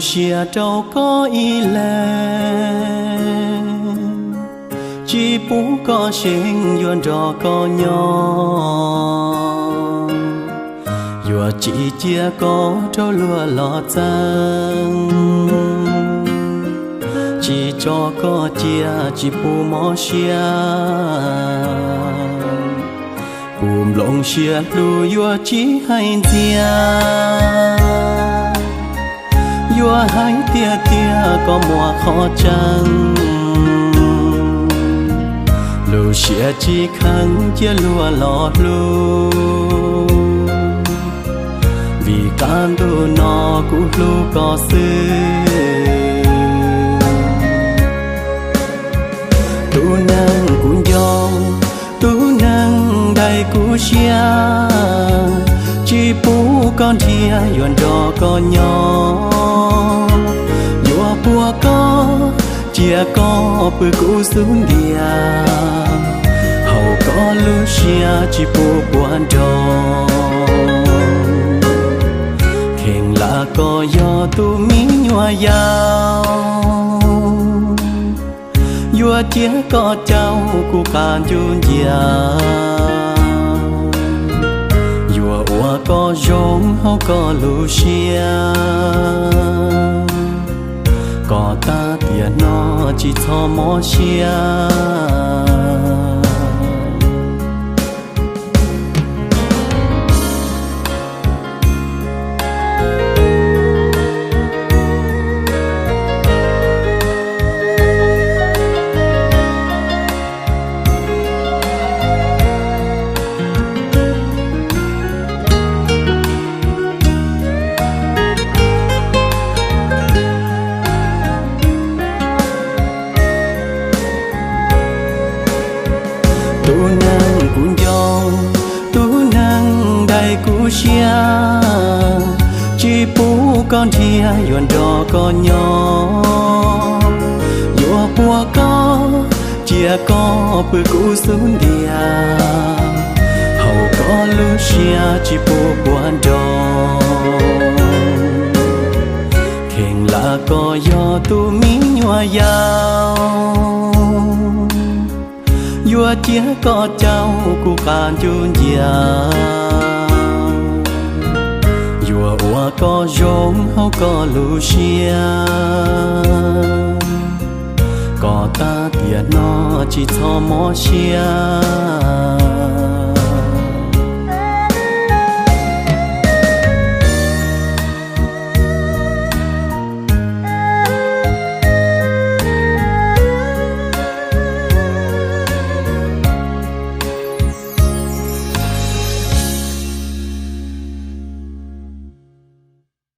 siab rau koj ib leeg, tsis pub koj seev yuav nrog koj nyob. Yuav tsis cia koj raug luag los txeeb, tsis tso koj cia tsis pub mob siab. Kuv nplooj siab hlub yuav tsis hais ntxias, yuav hais tiag tiag koj muaj qhov tseeb. Lub siab tsis kheev cia luag los hlub, vim qab ntuj no kuv hlub koj xwb. Tus neeg kuv nco, tus neeg ntaus kuv siab, tsis pub koj nrhiav yuav nrog koj nyob. Yuav puag koj, cia koj pw kuv xub ntiag, haum koj lub siab tsis pub puas nrog. Kheev lam koj yog tus me nyuam yaus, yuav cia koj caum kuv qab ncuj ncias, yuav ua koj zoo hauv koj lub siab, kom tag tiam no tsis txhob mob siab. Tus neeg kuv nco, tus neeg ntaus kuv siab, tsis pub koj nrhiav yuav nrog koj nyob. Yuav puag koj, cia koj pw kuv xub ntiag, haum koj lub siab tsis pub puas nrog. Kheev lam koj yog tus me nyuam yaus, yuav cia koj caum kuv qab ncuj ncias, yuav ua koj zoo hauv koj lub siab, kom tag tiam no tsis txhob mob siab.